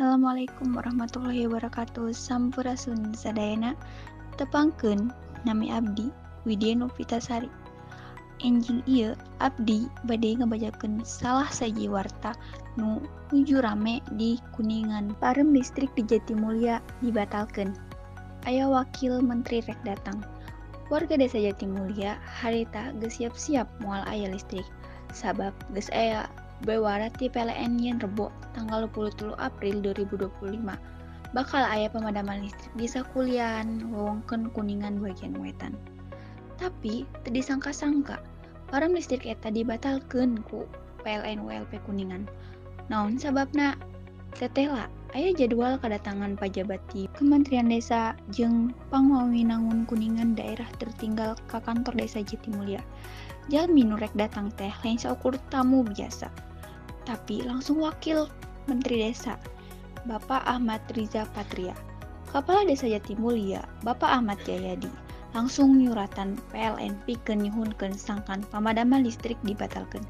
Assalamualaikum warahmatullahi wabarakatuh. Sampurasun sadayana. Tepangkeun nami abdi Widya Novitasari. Enjing ieu abdi bade ngabacakeun salah sahiji warta nu nuju rame di Kuningan. Pareum listrik di Jatimulya dibatalkeun. Aya wakil menteri rek datang. Warga desa Jatimulya harita geus siap-siap moal aya listrik. Sabab geus aya bewara ti PLN yen Rebo tanggal 23 April 2025 bakal aya pemadaman listrik di sakuliahan wewengkon Kuningan bagian wetan. Tapi teu disangka-sangka pareum listrik eta dibatalkeun ku PLN ULP Kuningan. Naon sababna? Tetela aya jadwal kadatangan pajabat ti Kementerian Desa jeung Pangwawinangun Kuningan daerah tertinggal ka kantor desa Jatimulya. Jalmi nu rek datang teh lain saukur tamu biasa, tapi langsung wakil Menteri Desa, Bapak Ahmad Riza Patria. Kepala Desa Jatimulya, Bapak Ahmad Jayadi, langsung nyuratan PLN pikeun nyuhunkeun sangkan pamadaman listrik dibatalkeun.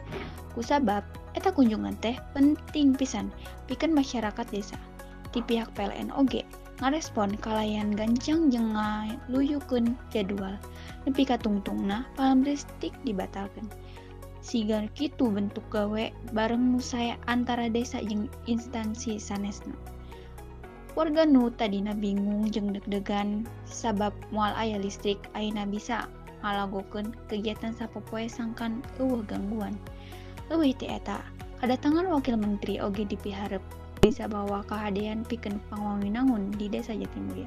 Kusabab eta kunjungan teh penting pisan pikeun masyarakat desa. Ti pihak PLN oge ngarespon kalayan gancang jeung ngaluyukeun jadwal nepi ka tungtungna pareum listrik dibatalkeun. Siga kitu bentuk gawe bareng nu sae antara desa jeung instansi sanesna. Warga nu tadina bingung jeung deg-degan sabab moal aya listrik ayeuna bisa ngalagokeun kegiatan sapopoe sangkan euweuh gangguan. Leuwih ti eta, kadatangan wakil menteri oge dipiharep bisa bawa kahadean pikeun pangwawinangun di desa Jatimulya.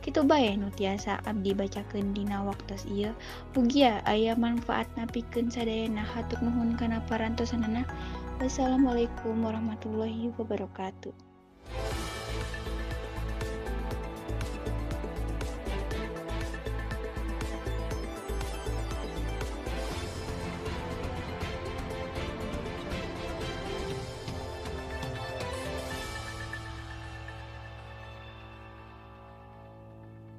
Kitu bae nu tiasa abdi bacakeun dina waktos ieu. Mugia aya manfaatna pikeun sadayana. Hatur nuhun kana parantosanana. Wassalamualaikum warahmatullahi wabarakatuh.